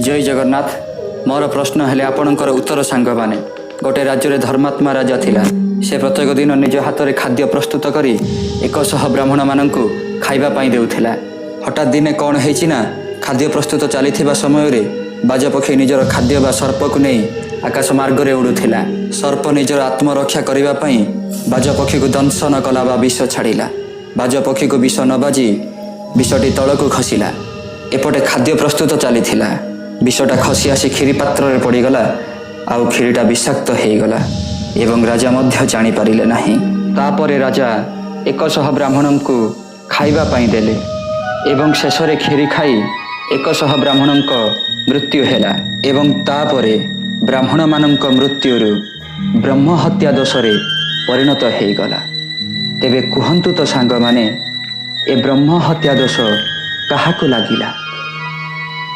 ଜୟ ଜଗନ୍ନାଥ। ମୋର ପ୍ରଶ୍ନ ହେଲେ ଆପଣଙ୍କର ଉତ୍ତର। ସାଙ୍ଗମାନେ, ଗୋଟେ ରାଜ୍ୟରେ ଧର୍ମାତ୍ମା ରାଜା ଥିଲା। ସେ ପ୍ରତ୍ୟେକ ଦିନ ନିଜ ହାତରେ ଖାଦ୍ୟ ପ୍ରସ୍ତୁତ କରି 100 ବ୍ରାହ୍ମଣମାନଙ୍କୁ ଖାଇବା ପାଇଁ ଦେଉଥିଲା। ହଠାତ୍ ଦିନେ କ'ଣ ହେଇଛି ନା, ଖାଦ୍ୟ ପ୍ରସ୍ତୁତ ଚାଲିଥିବା ସମୟରେ ବାଜପକ୍ଷୀ ନିଜର ଖାଦ୍ୟ ବା ସର୍ପକୁ ନେଇ ଆକାଶ ମାର୍ଗରେ ଉଡ଼ୁଥିଲା। ସର୍ପ ନିଜର ଆତ୍ମରକ୍ଷା କରିବା ପାଇଁ ବାଜପକ୍ଷୀକୁ ଦଂଶନ କଲା ବା ବିଷ ଛାଡ଼ିଲା। ବାଜପକ୍ଷୀକୁ ବିଷ ନ ବାଜି ବିଷଟି ତଳକୁ ଖସିଲା। ଏପଟେ ଖାଦ୍ୟ ପ୍ରସ୍ତୁତ ଚାଲିଥିଲା। ବିଷଟା ଖସି ଆସି କ୍ଷୀରି ପାତ୍ରରେ ପଡ଼ିଗଲା ଆଉ କ୍ଷୀରିଟା ବିଷାକ୍ତ ହେଇଗଲା ଏବଂ ରାଜା ମଧ୍ୟ ଜାଣିପାରିଲେ ନାହିଁ। ତାପରେ ରାଜା 100 ବ୍ରାହ୍ମଣଙ୍କୁ ଖାଇବା ପାଇଁ ଦେଲେ ଏବଂ ଶେଷରେ କ୍ଷୀରି ଖାଇ 100 ବ୍ରାହ୍ମଣଙ୍କ ମୃତ୍ୟୁ ହେଲା ଏବଂ ତାପରେ ବ୍ରାହ୍ମଣମାନଙ୍କ ମୃତ୍ୟୁରୁ ବ୍ରହ୍ମ ହତ୍ୟା ଦୋଷରେ ପରିଣତ ହେଇଗଲା। ତେବେ କୁହନ୍ତୁ ତ ସାଙ୍ଗମାନେ, ଏ ବ୍ରହ୍ମ ହତ୍ୟା ଦୋଷ କାହାକୁ ଲାଗିଲା?